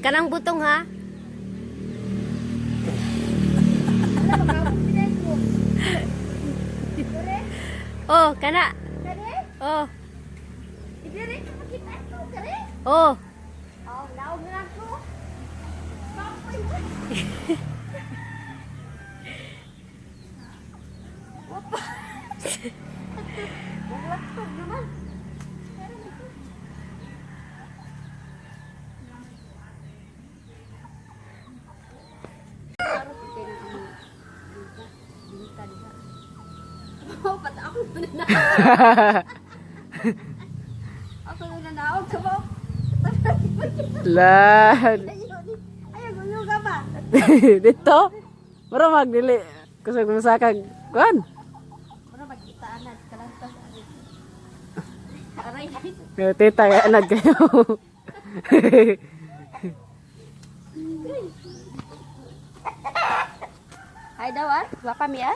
Kanang butong ha. Wala, makabot pinay ko. Kare? Oh, kana. Kare? Oh, Idire ka makita ko, kare? Oh. Oh, naog na ko. Kapoy mo. Opa. Buglaktog naman. Pero nito. Oh, pata ako muna na. Ako muna naog ka ba? Lan. Ayaw, gulo ka ba? Dito. Mura magdili. Kusog masakag. Kuan. Mura magkitaan na, kalantas. Aray, Tita, kaya anad kayo. Ay daw ah, baka mi ah.